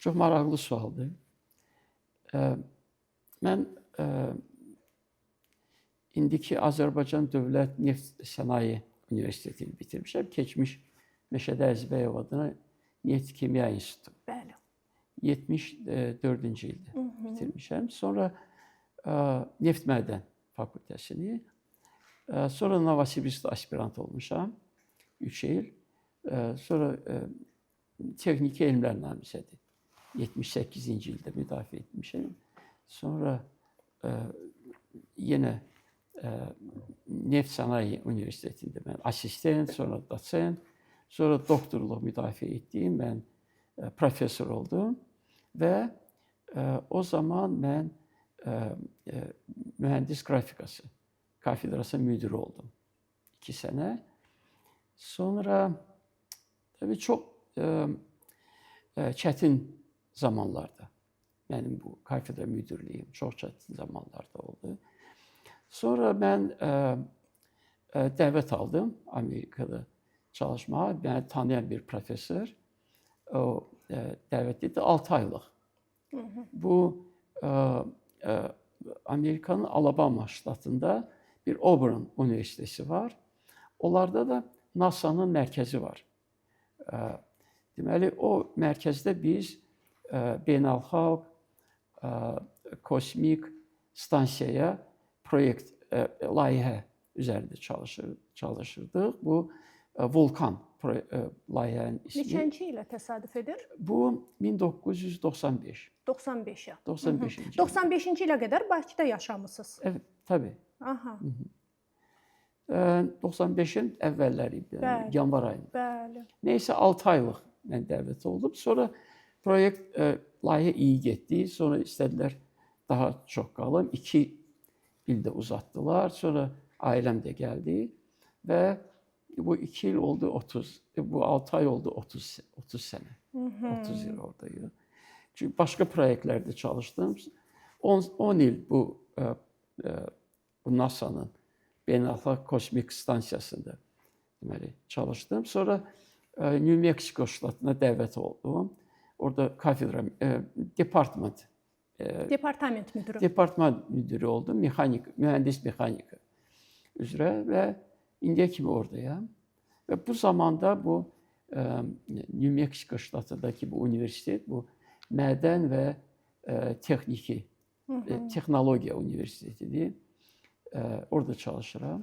Çox maraqlı sualdır. Mən indiki Azərbaycan Dövlət Neft Sənaye Universitetini bitirmişəm. Keçmiş Məşədi Əzizbəyov adına Neft Kimya İnstitutu. Bəli. 74-cü ildə bitirmişəm. Sonra Neft Mədən fakültəsini, sonra Novosibirskdə aspirant olmuşam 3 il. Sonra texniki elmlər namizədi. 78-ci ildə müdafiə etmişəm. Sonra yenə Neft Sənaye Universitetində mən assistent, sonra dosent, sonra doktorluq müdafiə etdim. Mən professor oldum və o zaman mən mühəndis qrafikası kafedrası müdiri oldum 2 sənə. Sonra tabii çox çətin zamanlarda mənim bu kafedra müdirliyim çox çətin zamanlarda oldu. Sonra mən dəvət aldım Amerikada çalışmağa. Məni tanıyan bir professor o dəvət etdi 6 aylıq. Bu Amerikanın Alabama ştatında bir Auburn Universiteti var. Onlarda da NASA-nın mərkəzi var. Deməli o mərkəzdə biz beynəlxalq kosmik stansiyaya proyekt layihə üzərində çalışırdıq. Bu Vulkan layihənin ismi. Neçənci ilə təsadüf edir? Bu 1995. 95-ə. 95-ci il. 95-ci ilə qədər Bakıda yaşamısınız. Evet, tabii. Aha. 95-in əvvəlləri idi, yəni Bəli. yanvar ayında. Bəli. Neysə 6 aylıq mən dəvət oldum. Sonra proyekt layihə iyi getdi. Sonra istədilər daha çox qalım. 2 il də uzatdılar. Sonra ailəm də gəldi və bu 2 il oldu 30, bu 6 ay oldu 30 sənə. 30 il oradayım. Çünki başqa proyektlərdə çalışdım. 10 il bu bu NASA-nın beynəlxalq kosmik stansiyasında deməli çalışdım. Sonra New Mexico ştatına dəvət oldum. Orada kafedra, department, Departament müdiri. Departman müdiri oldum. Mexanik, mühəndis mexanika üzrə və indiyə kimi oradayam. Və bu zamanda bu New Mexico ştatındakı bu universitet, bu mədən və texniki, texnologiya universitetidir. Orada çalışıram.